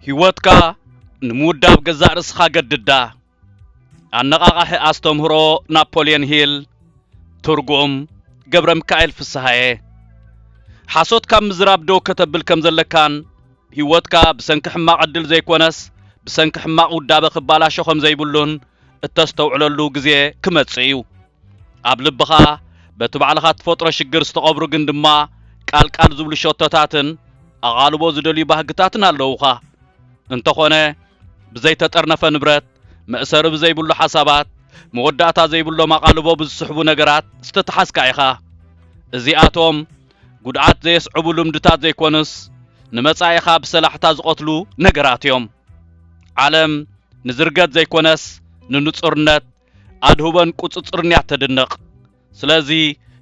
ህይወትካ ንምውዳብ ገዛእ ርእስኻ ገድዳ። ኣነቓቓሒ ኣስተምህሮ ናፖልዮን ሂል። ትርጉም ገብረ ሚካኤል ፍስሃየ። ሓሶት ካብ ምዝራብ ደው ከተብል ከም ዘለካን ህይወትካ ብሰንኪ ሕማቕ ዕድል ዘይኮነስ ብሰንኪ ሕማቕ ውዳበ ክባላሾ ከም ዘይብሉን እተስተውዕለሉ ግዜ ክመጽእ እዩ። ኣብ ልብኻ በቲ ባዕልኻ ትፈጥሮ ሽግር ዝተቐብሩ ግን ድማ ቃል ቃል ዝብሉ ሸቶታትን ኣቓልቦ ዝደልዩ ባህግታትን ኣለዉኻ። እንተኾነ ብዘይተጠርነፈ ንብረት፣ መእሰሪ ብዘይብሉ ሓሳባት፣ መወዳእታ ዘይብሎም ኣቓልቦ ብዝስሕቡ ነገራት ዝተተሓዝካ ኢኻ። እዚኣቶም ጉድኣት ዘየስዕቡ ልምድታት ዘይኮኑስ ንመጻኢኻ ብሰላሕታ ዝቐትሉ ነገራት እዮም። ዓለም ንዝርገት ዘይኮነስ ንንጹርነት፣ ኣድህቦን ቁጽጽርን እያ ተድንቕ። ስለዚ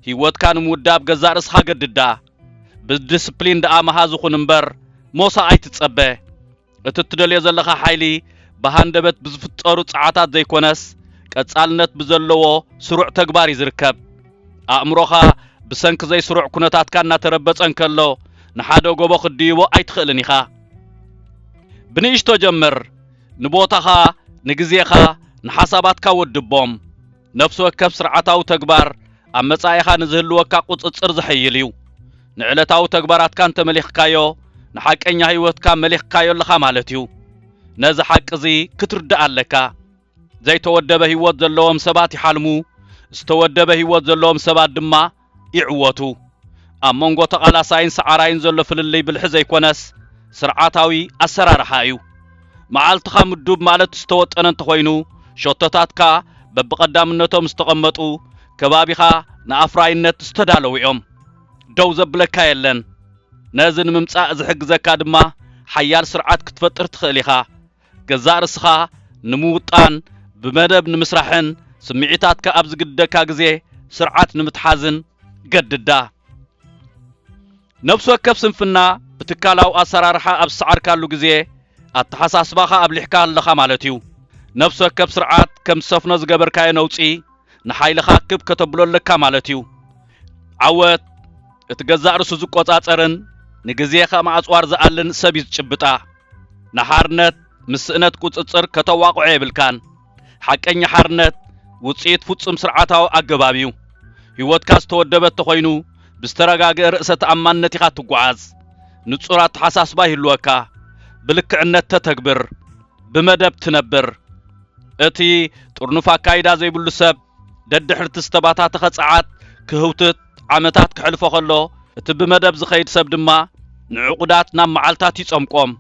ህይወትካ ንምውዳብ ገዛእ ርእስኻ ገድዳ። ብዲስፕሊን ደኣ መሃዝ ኹን እምበር ሞሳ ኣይትጸበ። እቲ እትደልዮ ዘለኻ ሓይሊ ብሃንደበት ብዝፍጠሩ ጸዓታት ዘይኮነስ ቀጻልነት ብዘለዎ ስሩዕ ተግባር እዩ ዝርከብ። ኣእምሮኻ ብሰንኪ ዘይስሩዕ ኩነታትካ እናተረበጸ እንከሎ ንሓደ ጎቦ ክትድይቦ ኣይትኽእልን ኢኻ። ብንእሽቶ ጀምር። ንቦታኻ፣ ንግዜኻ፣ ንሓሳባትካ ወድቦም። ነፍሲ ወከፍ ስርዓታዊ ተግባር ኣብ መጻኢኻ ንዝህልወካ ቁጽጽር ዘሐይል እዩ። ንዕለታዊ ተግባራትካ እንተመሊኽካዮ፣ ንሓቀኛ ህይወትካ መሊኽካዮ ኣለኻ ማለት እዩ። ነዚ ሓቂ እዚ ክትርዳእ ኣለካ። ዘይተወደበ ህይወት ዘለዎም ሰባት ይሓልሙ፣ ዝተወደበ ህይወት ዘለዎም ሰባት ድማ ይዕወቱ። ኣብ መንጎ ተቓላሳይን ሰዓራይን ዘሎ ፍልልይ ብልሒ ዘይኮነስ ስርዓታዊ ኣሰራርሓ እዩ። መዓልትኻ ምዱብ ማለት ዝተወጠነ እንተኾይኑ፣ ሸቶታትካ በብቐዳምነቶም ዝተቐመጡ፣ ከባቢኻ ንኣፍራይነት ዝተዳለዉ እዮም። ደው ዘብለካ የለን። ነዚ ንምምጻእ ዝሕግዘካ ድማ ሓያል ስርዓት ክትፈጥር ትኽእል ኢኻ። ገዛእ ርእስኻ ንምውጣን፣ ብመደብ ንምስራሕን ስምዒታትካ ኣብ ዝግድደካ ግዜ ስርዓት ንምትሓዝን ገድዳ። ነፍሲ ወከፍ ስንፍና ብትካላዊ ኣሰራርሓ ኣብ ዝሰዓርካሉ ግዜ ኣተሓሳስባኻ ኣብሊሕካ ኣለኻ ማለት እዩ። ነፍሲ ወከፍ ስርዓት ከም ዝሰፍኖ ዝገበርካዮ ነውጺ ንሓይልኻ ክብ ከተብሎ ኣለካ ማለት እዩ። ዓወት እቲ ገዛእ ርእሱ ዝቆጻጸርን ንግዜ ከም ኣጽዋር ዝኣልን ሰብ እዩ ዝጭብጣ። ንሓርነት ምስ ስእነት ቁጽጽር ከተዋቕዖ የብልካን። ሓቀኛ ሓርነት ውጽኢት ፍጹም ስርዓታዊ ኣገባብ እዩ። ህይወትካ ዝተወደበ እንተኾይኑ ብዝተረጋግአ ርእሰ ተኣማንነት ኢኻ ትጓዓዝ። ንጹር ኣተሓሳስባ ይህልወካ። ብልክዕነት ተተግብር። ብመደብ ትነብር። እቲ ጥርኑፍ ኣካይዳ ዘይብሉ ሰብ ደድሕርቲ ዝተባታተኸ ጸዓት ክህውትት ዓመታት ከሕልፎ ከሎ፣ እቲ ብመደብ ዝኸይድ ሰብ ድማ ንዕቑዳት ናብ መዓልታት ይጸምቆም።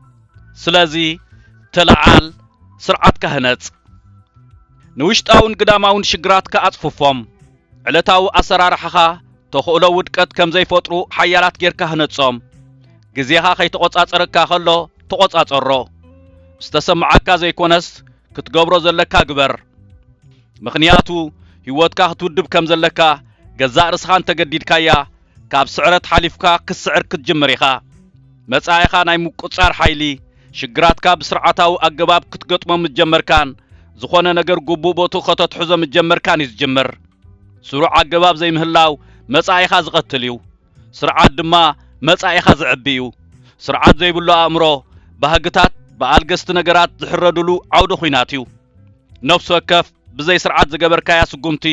ስለዚ ተለዓል፣ ስርዓትካ ህነጽ። ንውሽጣውን ግዳማውን ሽግራትካ ኣጽፍፎም። ዕለታዊ ኣሰራርሓኻ ተኽእሎ ውድቀት ከም ዘይፈጥሩ ሓያላት ጌርካ ህነጾም። ግዜኻ ከይተቖጻጸረካ ከሎ ተቖጻጸሮ። ዝተሰምዓካ ዘይኮነስ ክትገብሮ ዘለካ ግበር። ምኽንያቱ ህይወትካ ክትውድብ ከም ዘለካ ገዛእ ርእስኻ እንተገዲድካያ፣ ካብ ስዕረት ሓሊፍካ ክትስዕር ክትጅምር ኢኻ። መጻኢኻ ናይ ምቁጽጻር ሓይሊ፣ ሽግራትካ ብስርዓታዊ ኣገባብ ክትገጥሞ ምጀመርካን ዝኾነ ነገር ግቡእ ቦትኡ ከተትሕዞ ምጀመርካን እዩ ዝጅምር። ስሩዕ ኣገባብ ዘይምህላው መጻኢኻ ዝቐትል እዩ። ስርዓት ድማ መጻኢኻ ዘዕቢ እዩ። ስርዓት ዘይብሉ ኣእምሮ፣ ባህግታት ብኣልገስቲ ነገራት ዝሕረድሉ ዓውደ ኹናት እዩ። ነፍሲ ወከፍ ብዘይ ስርዓት ዝገበርካያ ስጉምቲ፣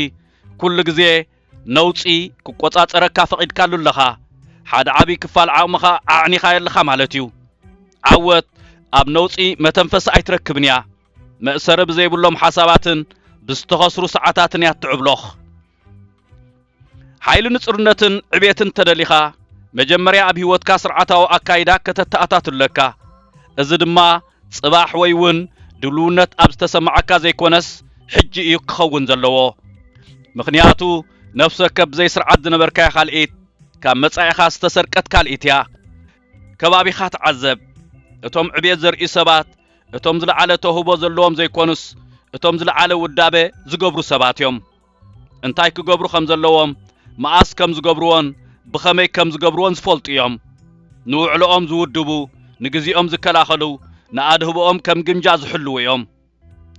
ኩሉ ግዜ ነውጺ ክቆጻጸረካ ፈቒድካሉ ኣለኻ። ሓደ ዓቢ ክፋል ዓቕምኻ ኣዕኒኻዮ ኣለኻ ማለት እዩ። ዓወት ኣብ ነውጺ መተንፈሲ ኣይትረክብን እያ። መእሰሪ ብዘይብሎም ሓሳባትን ብዝተኸስሩ ሰዓታትን እያ እትዕብሎኽ። ሓይሊ ንጹርነትን ዕቤትን ተደሊኻ፣ መጀመርያ ኣብ ህይወትካ ስርዓታዊ ኣካይዳ ከተተኣታቱ ኣለካ። እዚ ድማ ጽባሕ ወይ እውን ድልውነት ኣብ ዝተሰማዓካ ዘይኮነስ፣ ሕጂ እዩ ክኸውን ዘለዎ። ምኽንያቱ፣ ነፍሲ ወከፍ ብዘይ ስርዓት ዝነበርካያ ካልኢት፣ ካብ መጻኢኻ ዝተሰርቀት ካልኢት እያ። ከባቢኻ ተዓዘብ። እቶም ዕቤት ዘርእዩ ሰባት፣ እቶም ዝለዓለ ተውህቦ ዘለዎም ዘይኮኑስ፣ እቶም ዝለዓለ ውዳበ ዝገብሩ ሰባት እዮም። እንታይ ክገብሩ ከም ዘለዎም፣ መኣስ ከም ዝገብርዎን ብኸመይ ከም ዝገብርዎን ዝፈልጡ እዮም። ንውዕሎኦም ዝውድቡ፣ ንግዜኦም ዝከላኸሉ፣ ንኣድህቦኦም ከም ግምጃ ዝሕልዉ እዮም።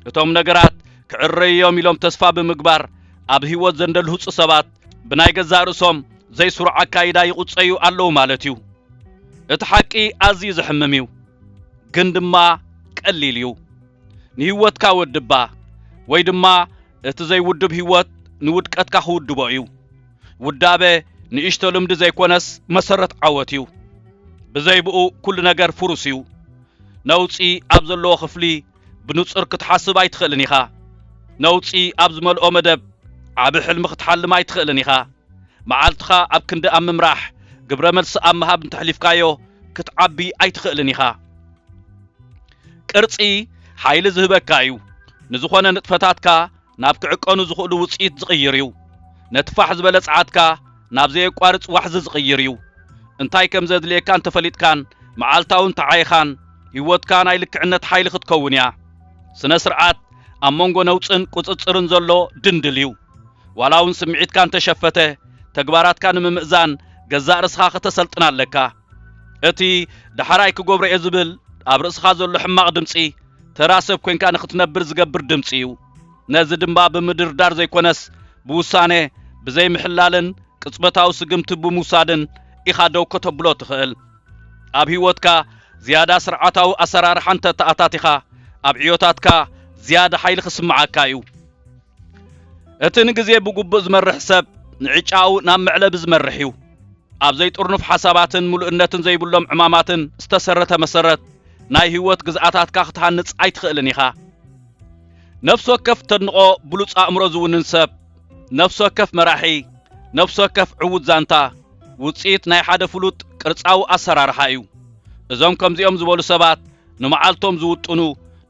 እቶም ነገራት ክዕረዩ እዮም ኢሎም ተስፋ ብምግባር፣ ኣብ ህይወት ዘንደልህጹ ሰባት፣ ብናይ ገዛእ ርእሶም ዘይስሩዕ ኣካይዳ ይቑጸዩ ኣለዉ ማለት እዩ። እቲ ሓቂ ኣዝዩ ዘሕምም እዩ፣ ግን ድማ ቀሊል እዩ። ንህይወትካ ወድባ፣ ወይ ድማ እቲ ዘይውድብ ህይወት ንውድቀትካ ክውድቦ እዩ። ውዳበ ንእሽቶ ልምዲ ዘይኮነስ መሰረት ዓወት እዩ። ብዘይ ብኡ ኩሉ ነገር ፍሩስ እዩ። ነውጺ ኣብ ዘለዎ ክፍሊ ብንጹር ክትሓስብ ኣይትኽእልን ኢኻ። ነውጺ ኣብ ዝመልኦ መደብ ዓቢ ሕልሚ ክትሓልም ኣይትኽእልን ኢኻ። መዓልትኻ ኣብ ክንዲ ኣብ ምምራሕ፣ ግብረ መልሲ ኣብ ምሃብ እንተሕሊፍካዮ፣ ክትዓቢ ኣይትኽእልን ኢኻ። ቅርጺ ሓይሊ ዝህበካ እዩ። ንዝኾነ ንጥፈታትካ ናብ ክዕቀኑ ዝኽእሉ ውጽኢት ዝቕይር እዩ። ነቲ ፋሕ ዝበለ ጸዓትካ ናብ ዘየቋርጽ ዋሕዚ ዝቕይር እዩ። እንታይ ከም ዘድልየካ እንተፈሊጥካን መዓልታዊ እንተዓይኻን፣ ህይወትካ ናይ ልክዕነት ሓይሊ ክትከውን እያ። ስነ ስርዓት ኣብ መንጎ ነውጽን ቁጽጽርን ዘሎ ድንድል እዩ። ዋላ እውን ስምዒትካ እንተሸፈተ፣ ተግባራትካ ንምምእዛን ገዛእ ርእስኻ ከተሰልጥን ኣለካ። እቲ ደሓራይ ክገብሮ እየ ዝብል ኣብ ርእስኻ ዘሎ ሕማቕ ድምጺ፣ ተራ ሰብ ኮንካ ንኽትነብር ዝገብር ድምጺ እዩ። ነዚ ድማ ብምድርዳር ዘይኮነስ፣ ብውሳነ፣ ብዘይምሕላልን ቅጽበታዊ ስግምቲ ብምውሳድን ኢኻ ደው ከተብሎ ትኽእል። ኣብ ህይወትካ ዝያዳ ስርዓታዊ ኣሰራርሓ እንተ ተኣታቲኻ፣ ኣብ ዕዮታትካ ዝያዳ ሓይሊ ክስምዓካ እዩ። እቲ ንግዜ ብግቡእ ዝመርሕ ሰብ፣ ንዕጫኡ ናብ መዕለቢ ዝመርሕ እዩ። ኣብ ዘይጥርኑፍ ሓሳባትን ምሉእነትን ዘይብሎም ዕማማትን ዝተሰረተ መሰረት ናይ ህይወት ግዝኣታትካ ክትሃንጽ ኣይትኽእልን ኢኻ። ነፍሲ ወከፍ ተድንቖ ብሉጽ ኣእምሮ ዝውንን ሰብ፣ ነፍሲ ወከፍ መራሒ፣ ነፍሲ ወከፍ ዕዉት ዛንታ፣ ውጽኢት ናይ ሓደ ፍሉጥ ቅርጻዊ ኣሰራርሓ እዩ። እዞም ከምዚኦም ዝበሉ ሰባት ንመዓልቶም ዝውጥኑ፣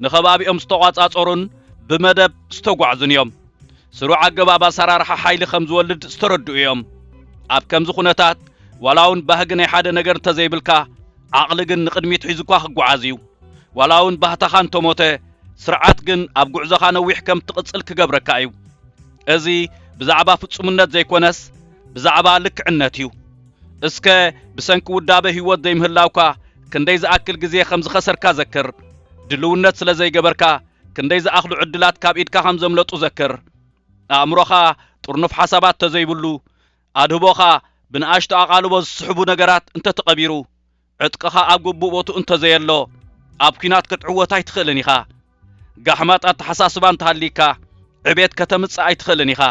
ንኸባቢኦም ዝተቋጻጸሩን ብመደብ ዝተጓዕዙን እዮም። ስሩዕ ኣገባብ ኣሰራርሓ ሓይሊ ከም ዝወልድ ዝተረድኡ እዮም። ኣብ ከምዚ ኩነታት፣ ዋላ እውን ባህጊ ናይ ሓደ ነገር እንተዘይብልካ፣ ዓቕሊ ግን ንቕድሚት ሒዙኳ ክጓዓዝ እዩ። ዋላ እውን ባህታኻ እንተሞተ፣ ስርዓት ግን ኣብ ጉዕዞኻ ነዊሕ ከም ትቕጽል ክገብረካ እዩ። እዚ ብዛዕባ ፍጹምነት ዘይኮነስ፣ ብዛዕባ ልክዕነት እዩ። እስከ ብሰንኪ ውዳበ ህይወት ዘይምህላውካ ክንደይ ዝኣክል ግዜ ከም ዝኸሰርካ ዘክር። ድልውነት ስለ ዘይገበርካ ክንደይ ዝኣኽሉ ዕድላት ካብ ኢድካ ከም ዘምለጡ ዘክር። ኣእምሮኻ ጥርኑፍ ሓሳባት ተዘይብሉ፣ ኣድህቦኻ ብንኣሽቱ ኣቓልቦ ዝስሕቡ ነገራት እንተተቐቢሩ፣ ዕጥቅኻ ኣብ ግቡእ ቦትኡ እንተዘየሎ፣ ኣብ ኲናት ክትዕወት ኣይትኽእልን ኢኻ። ጋሕማጥ ኣተሓሳስባ እንተሃሊካ፣ ዕቤት ከተምጽእ ኣይትኽእልን ኢኻ።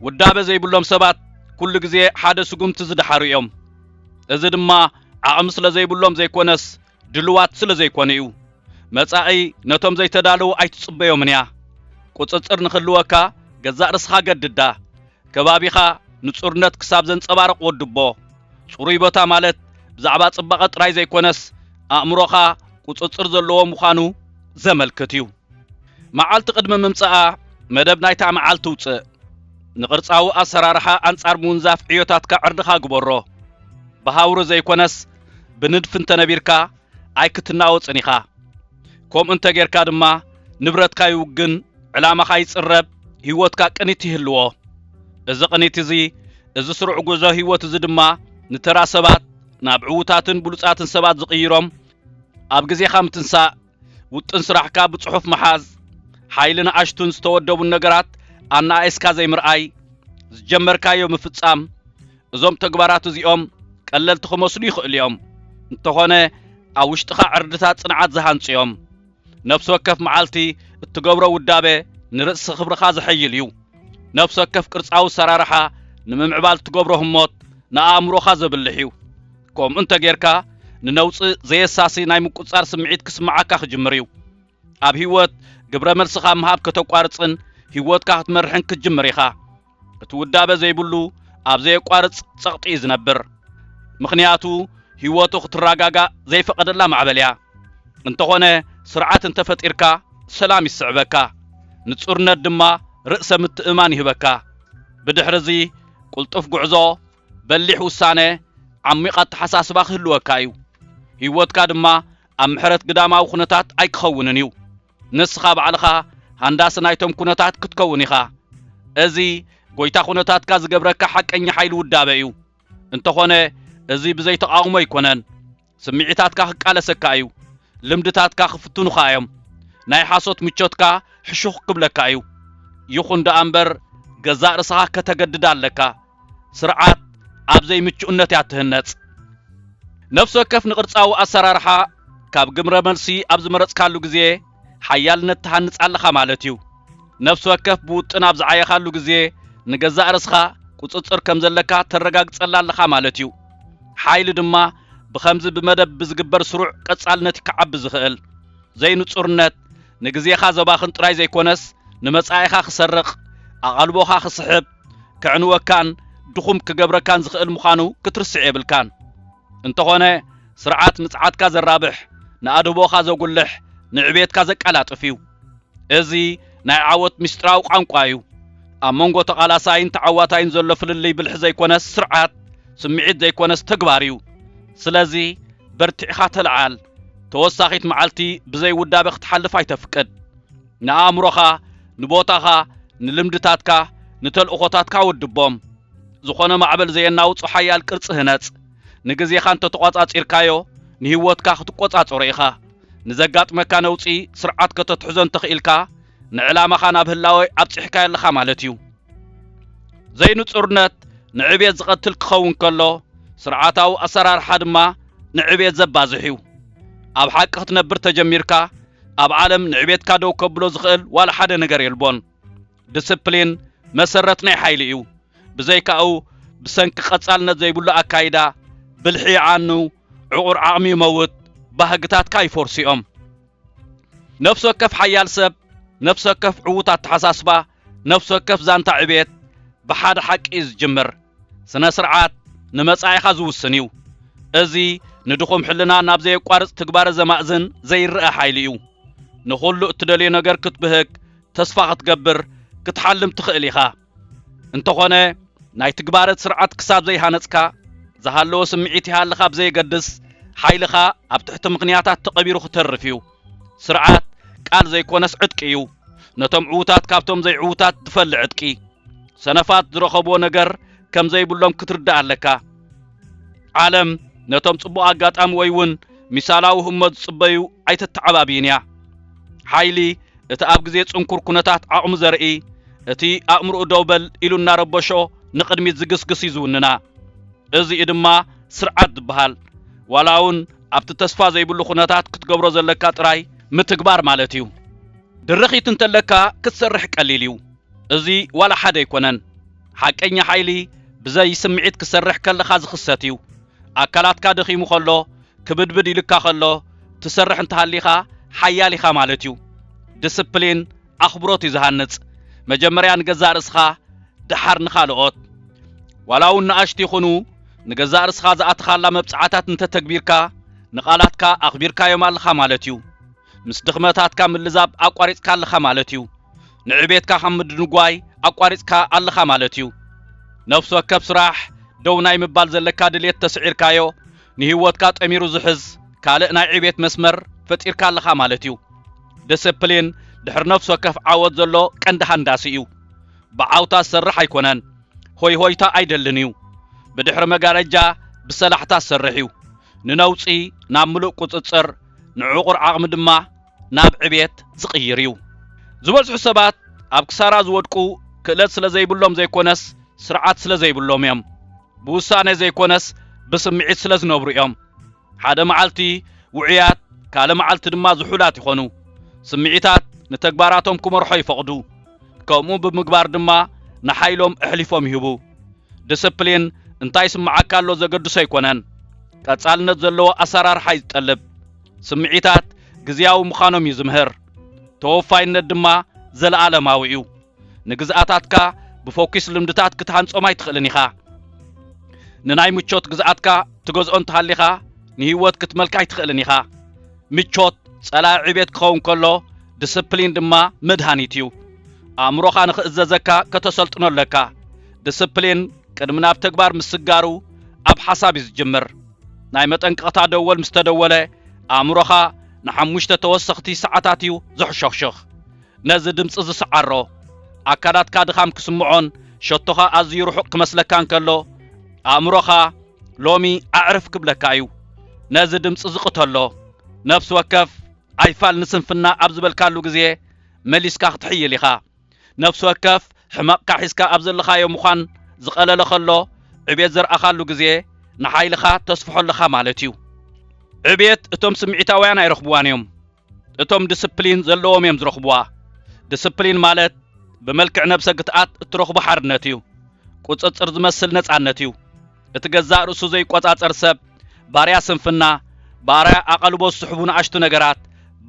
ውዳበ ዘይብሎም ሰባት ኩሉ ግዜ ሓደ ስጉምቲ ዝደሓሩ እዮም። እዚ ድማ ዓቕሚ ስለ ዘይብሎም ዘይኮነስ፣ ድሉዋት ስለ ዘይኮኑ እዩ። መጻኢ ነቶም ዘይተዳለዉ ኣይትጽበዮምን እያ። ቁጽጽር ንኽህልወካ፣ ገዛእ ርእስኻ ገድዳ። ከባቢኻ ንጹርነት ክሳብ ዘንጸባርቕ ወድቦ። ጽሩይ ቦታ ማለት ብዛዕባ ጽባቐ ጥራይ ዘይኮነስ፣ ኣእምሮኻ ቁጽጽር ዘለዎ ምዃኑ ዘመልክት እዩ። መዓልቲ ቅድሚ ምምጻኣ፣ መደብ ናይታ መዓልቲ ውጽእ። ንቕርጻዊ ኣሰራርሓ ኣንጻር ምውንዛፍ ዕዮታትካ ዕርድኻ ግበሮ። ብሃውሪ ዘይኮነስ፣ ብንድፊ እንተነቢርካ፣ ኣይክትናወጽን ኢኻ። ከምኡ እንተ ጌርካ ድማ፣ ንብረትካ ይውግን፣ ዕላማኻ ይጽረብ፣ ህይወትካ ቅኒት ይህልዎ። እዚ ቅኒት እዚ፣ እዚ ስሩዕ ጉዕዞ ህይወት እዚ ድማ፣ ንተራ ሰባት ናብ ዕዉታትን ብሉጻትን ሰባት ዝቕይሮም፣ ኣብ ግዜኻ ምትንሳእ፣ ውጥን ስራሕካ ብጽሑፍ ምሓዝ፣ ሓይሊ ንኣሽቱን ዝተወደቡን ነገራት ኣነኣኢስካ ዘይምርኣይ፣ ዝጀመርካዮ ምፍጻም፣ እዞም ተግባራት እዚኦም ቀለልቲ ክመስሉ ይኽእሉ እዮም። እንተኾነ፣ ኣብ ውሽጥኻ ዕርድታት ጽንዓት ዝሃንጹ እዮም። ነፍሲ ወከፍ መዓልቲ እትገብሮ ውዳበ ንርእሲ ክብርኻ ዘሐይል እዩ። ነፍሲ ወከፍ ቅርጻዊ ኣሰራርሓ ንምምዕባል እትገብሮ ህሞት ንኣእምሮኻ ዘብልሕ እዩ። ከምኡ እንተ ጌርካ፣ ንነውጺ ዘየሳሲ ናይ ምቁጽጻር ስምዒት ክስምዓካ ክጅምር እዩ። ኣብ ህይወት፣ ግብረ መልስኻ ምሃብ ከተቋርጽን ህይወትካ ክትመርሕን ክትጅምር ኢኻ። እቲ ውዳበ ዘይብሉ፣ ኣብ ዘየቋርጽ ጸቕጢ እዩ ዝነብር። ምኽንያቱ፣ ህይወቱ ክትረጋጋእ ዘይፈቐደላ ማዕበል እያ። እንተኾነ፣ ስርዓት እንተፈጢርካ፣ ሰላም ይስዕበካ። ንጹርነት ድማ ርእሰ ምትእምማን ይህበካ። ብድሕርዚ፣ ቅልጡፍ ጉዕዞ፣ በሊሕ ውሳነ፣ ዓሚቕ ኣተሓሳስባ ክህልወካ እዩ። ህይወትካ ድማ ኣብ ምሕረት ግዳማዊ ኩነታት ኣይክኸውንን እዩ። ንስኻ ባዕልኻ ሃንዳሲ ናይቶም ኩነታት ክትከውን ኢኻ። እዚ ጎይታ ኩነታትካ ዝገብረካ ሓቀኛ ሓይሊ ውዳበ እዩ። እንተኾነ፣ እዚ ብዘይ ተቓውሞ ኣይኮነን። ስምዒታትካ ክቃለሰካ እዩ። ልምድታትካ ክፍትኑኻ እዮም። ናይ ሓሶት ምቾትካ ሕሹኽ ክብለካ እዩ። ይኹን ደኣ እምበር፣ ገዛእ ርእስኻ ከተገድድ ኣለካ። ስርዓት ኣብ ዘይምቹእነት እያ ትህነጽ። ነፍሲ ወከፍ ንቕርጻዊ ኣሰራርሓ ካብ ግብረ መልሲ ኣብ ዝመረጽካሉ ግዜ፣ ሓያልነት ትሃንጽ ኣለኻ ማለት እዩ። ነፍሲ ወከፍ ብውጥን ኣብ ዝዓየኻሉ ግዜ፣ ንገዛእ ርእስኻ ቁጽጽር ከም ዘለካ ተረጋግጸላ ኣለኻ ማለት እዩ። ሓይሊ ድማ ብኸምዚ ብመደብ ብዝግበር ስሩዕ ቀጻልነት ክዓቢ ዝኽእል። ዘይንጹርነት ንግዜኻ ዘባኽን ጥራይ ዘይኮነስ፣ ንመጻኢኻ ክሰርቕ፣ ኣቓልቦኻ ክስሕብ፣ ከዕንወካን ድኹም ክገብረካን ዝኽእል ምዃኑ ክትርስዕ የብልካን። እንተኾነ፣ ስርዓት ንጽዓትካ ዘራብሕ፣ ንኣድህቦኻ ዘጉልሕ፣ ንዕቤትካ ዘቀላጥፍ እዩ። እዚ ናይ ዓወት ምስጢራዊ ቋንቋ እዩ። ኣብ መንጎ ተቓላሳይን ተዓዋታይን ዘሎ ፍልልይ ብልሒ ዘይኮነስ ስርዓት፣ ስምዒት ዘይኮነስ ተግባር እዩ። ስለዚ በርቲዕኻ ተለዓል። ተወሳኺት መዓልቲ ብዘይ ውዳበ ክትሓልፍ ኣይተፍቅድ። ንኣእምሮኻ፣ ንቦታኻ፣ ንልምድታትካ፣ ንተልእኾታትካ ውድቦም። ዝኾነ ማዕበል ዘየናውጾ ሓያል ቅርጺ ህነጽ። ንግዜኻ እንተተቖጻጺርካዮ፣ ንህይወትካ ክትቆጻጸሮ ኢኻ። ንዘጋጥመካ ነውጺ ስርዓት ከተትሕዞ እንተኽኢልካ፣ ንዕላማኻ ናብ ህላወ ኣብጺሕካዮ ኣለኻ ማለት እዩ። ዘይንጹርነት ንዕቤት ዝቐትል ክኸውን ከሎ፣ ስርዓታዊ ኣሰራርሓ ድማ ንዕቤት ዘባዝሕ እዩ። ኣብ ሓቂ ክትነብር ተጀሚርካ፣ ኣብ ዓለም ንዕቤትካ ደው ከብሎ ዝኽእል ዋላ ሓደ ነገር የልቦን። ዲስፕሊን መሰረት ናይ ሓይሊ እዩ። ብዘይካኡ፣ ብሰንኪ ቀጻልነት ዘይብሉ ኣካይዳ፣ ብልሒ ይዓኑ፣ ዕቑር ዓቕሚ ይመውት፣ ባህግታትካ ይፈርሱ እዮም። ነፍሲ ወከፍ ሓያል ሰብ፣ ነፍሲ ወከፍ ዕዉት ኣተሓሳስባ፣ ነፍሲ ወከፍ ዛንታ ዕቤት ብሓደ ሓቂ እዩ ዝጅምር። ስነ ስርዓት ንመጻኢኻ ዝውስን እዩ። እዚ ንድኹም ሕልና ናብ ዘየቋርጽ ትግባረ ዘማእዝን ዘይረኣ ሓይሊ እዩ። ንኹሉ እትደልዮ ነገር ክትብህግ፣ ተስፋ ክትገብር፣ ክትሓልም ትኽእል ኢኻ። እንተኾነ፣ ናይ ትግባረት ስርዓት ክሳብ ዘይሃነጽካ፣ ዝሃለወ ስምዒት ይሃልኻ ብዘየገድስ፣ ሓይልኻ ኣብ ትሕቲ ምኽንያታት ተቐቢሩ ክተርፍ እዩ። ስርዓት ቃል ዘይኮነስ ዕጥቂ እዩ። ነቶም ዕዉታት ካብቶም ዘይዕዉታት ዝፈሊ ዕጥቂ። ሰነፋት ዝረኸብዎ ነገር ከም ዘይብሎም ክትርዳእ ኣለካ። ዓለም ነቶም ጽቡቕ ኣጋጣሚ ወይ እውን ሚሳላዊ ህሞት ዝጽበዩ ኣይተተዓባብይን እያ። ሓይሊ እቲ ኣብ ግዜ ጽንኩር ኩነታት ዓቕሙ ዘርኢ፣ እቲ ኣእምሮኡ ደው በል ኢሉ እናረበሾ ንቕድሚት ዝግስግስ እዩ ዝውንና። እዚኡ ድማ ስርዓት ዝበሃል። ዋላ እውን ኣብቲ ተስፋ ዘይብሉ ኩነታት ክትገብሮ ዘለካ ጥራይ ምትግባር ማለት እዩ። ድርኺት እንተለካ ክትሰርሕ ቀሊል እዩ። እዚ ዋላ ሓደ ኣይኮነን። ሓቀኛ ሓይሊ ብዘይ ስምዒት ክሰርሕ ከለኻ ዝኽሰት እዩ። ኣካላትካ ደኺሙ ከሎ፣ ክብድብድ ኢልካ ከሎ፣ ትሰርሕ እንተሃሊኻ ሓያል ኢኻ ማለት እዩ። ዲስፕሊን ኣኽብሮት እዩ ዝሃንጽ። መጀመርያ ንገዛእ ርእስኻ፣ ደሓር ንኻልኦት። ዋላ እውን ንኣሽቱ ይኹኑ፣ ንገዛእ ርእስኻ ዝኣተኻላ መብጽዓታት እንተተግቢርካ፣ ንቓላትካ ኣኽቢርካዮም ኣለኻ ማለት እዩ። ምስ ድኽመታትካ ምልዛብ ኣቋሪጽካ ኣለኻ ማለት እዩ። ንዕቤትካ ካብ ምድንጓይ ኣቋሪጽካ ኣለኻ ማለት እዩ። ነፍሲ ወከፍ ስራሕ ደው ናይ ምባል ዘለካ ድሌት ተስዒርካዮ፣ ንህይወትካ ጠሚሩ ዝሕዝ ካልእ ናይ ዕቤት መስመር ፈጢርካ ኣለኻ ማለት እዩ። ዲስፕሊን ድሕሪ ነፍሲ ወከፍ ዓወት ዘሎ ቀንዲ ሃንዳሲ እዩ። ብዓውታ ዝሰርሕ ኣይኮነን። ሆይ ሆይታ ኣይደልን እዩ። ብድሕሪ መጋረጃ ብሰላሕታ ዝሰርሕ እዩ። ንነውጺ ናብ ምሉእ ቁጽጽር፣ ንዕቑር ዓቕሚ ድማ ናብ ዕቤት ዝቕይር እዩ። ዝበዝሑ ሰባት ኣብ ክሳራ ዝወድቁ ክእለት ስለ ዘይብሎም ዘይኮነስ፣ ስርዓት ስለ ዘይብሎም እዮም። ብውሳነ ዘይኮነስ፣ ብስምዒት ስለ ዝነብሩ እዮም። ሓደ መዓልቲ ውዑያት፣ ካልእ መዓልቲ ድማ ዝሑላት ይኾኑ። ስምዒታት ንተግባራቶም ክመርሖ ይፈቕዱ። ከምኡ ብምግባር ድማ ንሓይሎም ኣሕሊፎም ይህቡ። ዲስፕሊን እንታይ ይስምዓካ ኣሎ ዘገድሶ ኣይኮነን። ቀጻልነት ዘለዎ ኣሰራርሓ እዩ ዝጠልብ። ስምዒታት ግዝያዊ ምዃኖም እዩ ዝምህር። ተወፋይነት ድማ ዘለኣለማዊ እዩ። ንግዝኣታትካ ብፎኪስ ልምድታት ክትሃንጾም ኣይትኽእልን ኢኻ። ንናይ ምቾት ግዝኣትካ ትገዝኦ እንተሃሊኻ፣ ንህይወት ክትመልካ ኣይትኽእልን ኢኻ። ምቾት ጸላኢ ዕቤት ክኸውን ከሎ፣ ዲስፕሊን ድማ መድሃኒት እዩ። ኣእምሮኻ ንኽእዘዘካ ከተሰልጥኖ ኣለካ። ዲስፕሊን ቅድሚ ናብ ተግባር ምስጋሩ፣ ኣብ ሓሳብ እዩ ዝጅምር። ናይ መጠንቀቕታ ደወል ምስ ተደወለ፣ ኣእምሮኻ ንሓሙሽተ ተወሰኽቲ ሰዓታት እዩ ዝሕሾኽሾኽ። ነዚ ድምፂ ዝሰዓሮ፣ ኣካላትካ ድኻም ክስምዖን ሸቶኻ ኣዝዩ ርሑቕ ክመስለካ እንከሎ፣ ኣእምሮኻ ሎሚ ኣዕርፍ ክብለካ እዩ። ነዚ ድምፂ ዝቕተሎ፣ ነፍሲ ወከፍ ኣይፋል ንስንፍና ኣብ ዝበልካሉ ግዜ መሊስካ ክትሕይል ኢኻ። ነፍሲ ወከፍ ሕመቕካ ሒዝካ ኣብ ዘለኻዮ ምዃን ዝቐለለ ከሎ፣ ዕቤት ዘርኣኻሉ ግዜ ንሓይልኻ ተስፍሖ ኣለኻ ማለት እዩ። ዕቤት እቶም ስምዒታውያን ኣይረኽብዋን እዮም። እቶም ዲስፕሊን ዘለዎም እዮም ዝረኽብዋ። ዲስፕሊን ማለት ብመልክዕ ነብሰ ግትኣት እትረኽቦ ሓርነት እዩ። ቁጽጽር ዝመስል ነጻነት እዩ። እቲ ገዛእ ርእሱ ዘይቆጻጸር ሰብ ባርያ ስንፍና፣ ባርያ ኣቓልቦ ዝስሕቡ ንኣሽቱ ነገራት፣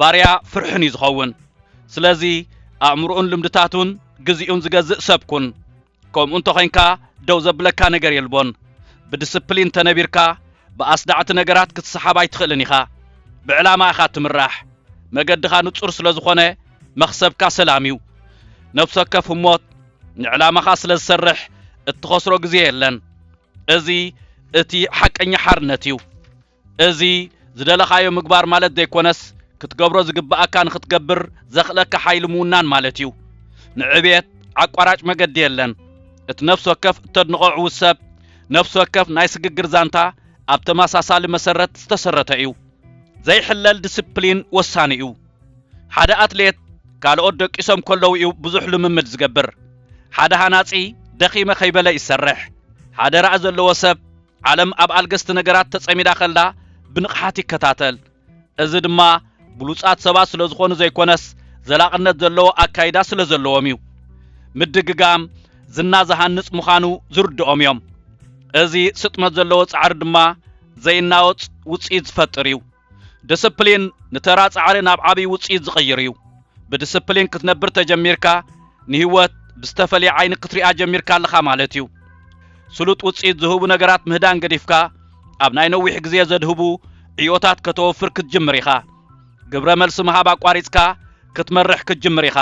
ባርያ ፍርሕን እዩ ዝኸውን። ስለዚ ኣእምሮኡን ልምድታቱን ግዜኡን ዝገዝእ ሰብ ኩን። ከምኡ እንተኾይንካ ደው ዘብለካ ነገር የልቦን። ብዲስፕሊን ተነቢርካ ብኣስዳዕቲ ነገራት ክትሰሓብ ኣይትኽእልን ኢኻ። ብዕላማ ኢኻ ትምራሕ። መገድኻ ንጹር ስለ ዝኾነ መኽሰብካ ሰላም እዩ። ነፍሲ ወከፍ ህሞት ንዕላማኻ ስለ ዝሰርሕ እትኸስሮ ግዜ የለን። እዚ እቲ ሓቀኛ ሓርነት እዩ። እዚ ዝደለኻዮ ምግባር ማለት ዘይኮነስ፣ ክትገብሮ ዝግብኣካ ንኽትገብር ዘኽእለካ ሓይሊ ምውናን ማለት እዩ። ንዕብየት ኣቋራጭ መገዲ የለን። እቲ ነፍሲ ወከፍ እተድንቖ ዕዉት ሰብ፣ ነፍሲ ወከፍ ናይ ስግግር ዛንታ ኣብ ተመሳሳሊ መሰረት ዝተሰረተ እዩ። ዘይሕለል ዲስፕሊን ወሳኒ እዩ። ሓደ ኣትሌት ካልኦት ደቂሶም ከለዉ እዩ ብዙሕ ልምምድ ዝገብር። ሓደ ሃናጺ ደኺመ ከይበለ ይሰርሕ። ሓደ ራኢ ዘለዎ ሰብ ዓለም ኣብ ኣልገስቲ ነገራት ተጸሚዳ ከላ ብንቕሓት ይከታተል። እዚ ድማ ብሉጻት ሰባት ስለ ዝኾኑ ዘይኮነስ፣ ዘላቕነት ዘለዎ ኣካይዳ ስለ ዘለዎም እዩ። ምድግጋም ዝና ዝሃንጽ ምዃኑ ዝርድኦም እዮም። እዚ ስጥመት ዘለዎ ጻዕሪ ድማ ዘይናወጽ ውጽኢት ዝፈጥር እዩ። ዲስፕሊን ንተራ ጻዕሪ ናብ ዓብዪ ውጽኢት ዝቕይር እዩ። ብዲስፕሊን ክትነብር ተጀሚርካ፣ ንህይወት ብዝተፈልየ ዓይኒ ክትሪኣ ጀሚርካ ኣለኻ ማለት እዩ። ስሉጥ ውጽኢት ዝህቡ ነገራት ምህዳን ገዲፍካ፣ ኣብ ናይ ነዊሕ ግዜ ዘድህቡ ዕዮታት ከተወፍር ክትጅምር ኢኻ። ግብረ መልሲ ምሃብ ኣቋሪጽካ ክትመርሕ ክትጅምር ኢኻ።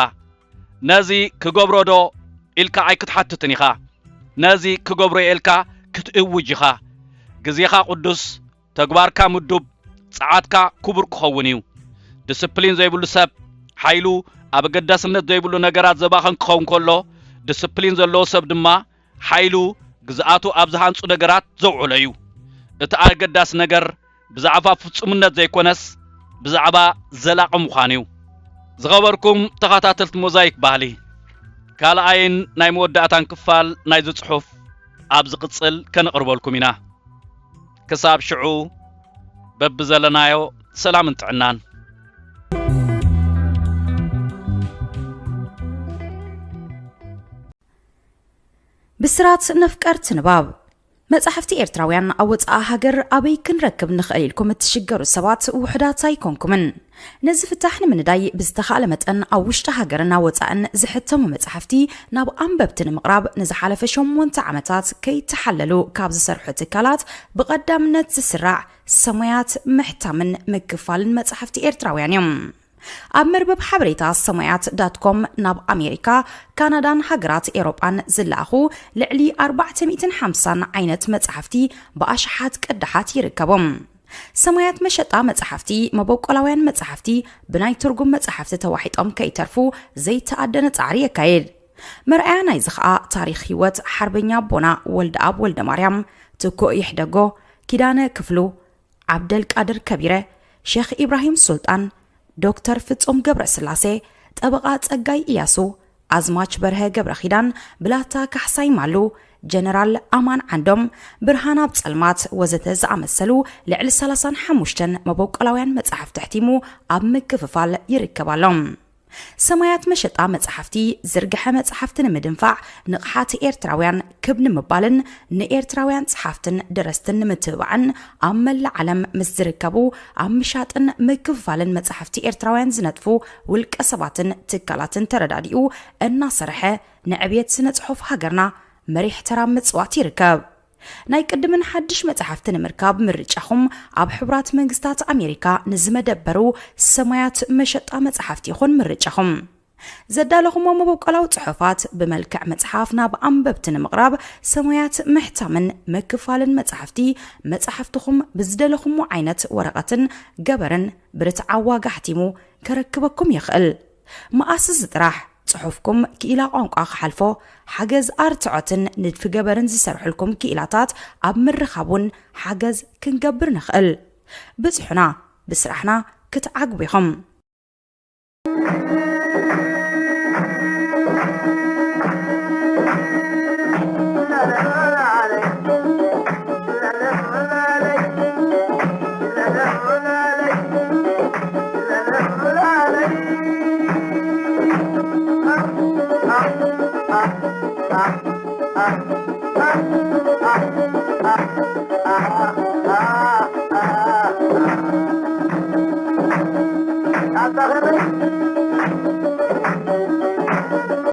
ነዚ ክገብሮ ዶ ኢልካ ኣይክትሓትትን ኢኻ። ነዚ ክገብሮ እየ ኢልካ ክትእውጅ ኢኻ። ግዜኻ ቅዱስ፣ ተግባርካ ምዱብ፣ ጸዓትካ ክቡር ክኸውን እዩ። ዲስፕሊን ዘይብሉ ሰብ ሓይሉ ኣብ ኣገዳስነት ዘይብሉ ነገራት ዘባኽን ክኸውን ከሎ፣ ዲስፕሊን ዘለዎ ሰብ ድማ ሓይሉ ግዝኣቱ ኣብ ዝሃንጹ ነገራት ዘውዕሎ እዩ። እቲ ኣገዳሲ ነገር ብዛዕባ ፍጹምነት ዘይኮነስ፣ ብዛዕባ ዘላቒ ምዃን እዩ። ዝኸበርኩም ተኸታተልቲ ሞዛይክ ባህሊ፣ ካልኣይን ናይ መወዳእታን ክፋል ናይዚ ጽሑፍ ኣብ ዝቕጽል ከነቕርበልኩም ኢና። ክሳብ ሽዑ፣ በብዘለናዮ ሰላምን ጥዕናን። ብስራት ነፍቀርቲ ንባብ። መጻሕፍቲ ኤርትራውያን ኣብ ወጻኢ ሃገር ኣበይ ክንረክብ ንኽእል ኢልኩም እትሽገሩ ሰባት ውሑዳት ኣይኮንኩምን። ነዚ ፍታሕ ንምንዳይ ብዝተኻእለ መጠን ኣብ ውሽጢ ሃገርን ኣብ ወጻእን ዝሕተሙ መጻሕፍቲ ናብ ኣንበብቲ ንምቕራብ ንዝሓለፈ ሸሞንተ ዓመታት ከይተሓለሉ ካብ ዝሰርሑ ትካላት ብቐዳምነት ዝስራዕ ሰማያት ምሕታምን ምክፋልን መጻሕፍቲ ኤርትራውያን እዮም። ኣብ መርበብ ሓበሬታ ሰማያት ዳት ኮም ናብ ኣሜሪካ፣ ካናዳን ሃገራት ኤውሮጳን ዝለኣኹ ልዕሊ ኣርባዕተ ሚእትን ሓምሳን ዓይነት መጻሕፍቲ ብኣሽሓት ቅዳሓት ይርከቦም። ሰማያት መሸጣ መጻሕፍቲ፣ መበቆላውያን መጻሕፍቲ ብናይ ትርጉም መጻሕፍቲ ተዋሒጦም ከይተርፉ ዘይተኣደነ ጻዕሪ የካይድ። መርኣያ ናይዚ ኸኣ ታሪኽ ህይወት ሓርበኛ ኣቦና ወልደኣብ ወልደማርያም፣ ትኩእ ይሕደጎ፣ ኪዳነ ክፍሉ፣ ዓብደልቃድር ከቢረ፣ ሼኽ ኢብራሂም ሱልጣን፣ ዶክተር ፍጹም ገብረስላሴ፣ ጠበቓ ጸጋይ ኢያሱ፣ ኣዝማች በርሀ ገብረኺዳን፣ ብላታ ካሕሳይ ማሉ፣ ጀነራል ኣማን ዓንዶም፣ ብርሃን ኣብ ጸልማት ወዘተ ዝኣመሰሉ ልዕሊ ሰላሳን ሓሙሽተን መበቆላውያን መጻሕፍቲ ኣሕቲሙ ኣብ ምክፍፋል ይርከብ ኣሎ። ሰማያት መሸጣ መጻሕፍቲ ዝርግሐ መጻሕፍቲ ንምድንፋዕ፣ ንቕሓት ኤርትራውያን ክብ ንምባልን ንኤርትራውያን ጸሓፍትን ደረስትን ንምትብባዕን ኣብ መላእ ዓለም ምስ ዝርከቡ ኣብ ምሻጥን ምክፍፋልን መጻሕፍቲ ኤርትራውያን ዝነጥፉ ውልቀ ሰባትን ትካላትን ተረዳዲኡ እናሰርሐ ንዕብየት ስነ ጽሑፍ ሃገርና መሪሕ ተራ ምጽዋት ይርከብ። ናይ ቅድምን ሓድሽ መጻሕፍቲ ንምርካብ ምርጫኹም ኣብ ሕቡራት መንግስታት ኣሜሪካ ንዝመደበሩ ሰማያት መሸጣ መጻሕፍቲ ይኹን ምርጫኹም። ዘዳለኹሞ መበቆላዊ ጽሑፋት ብመልክዕ መጽሓፍ ናብ ኣንበብቲ ንምቕራብ ሰሙያት ምሕታምን ምክፋልን መጻሕፍቲ፣ መጻሕፍትኹም ብዝደለኹሞ ዓይነት ወረቐትን ገበርን ብርትዓዊ ዋጋ ሓቲሙ ከረክበኩም ይኽእል። መኣስ እዚ ጥራሕ ጽሑፍኩም ክኢላ ቋንቋ ክሓልፎ፣ ሓገዝ ኣርትዖትን ንድፊ ገበርን ዝሰርሑልኩም ክኢላታት ኣብ ምርኻብ እውን ሓገዝ ክንገብር ንኽእል። ብጽሑና፣ ብስራሕና ክትዓግቡ ኢኹም።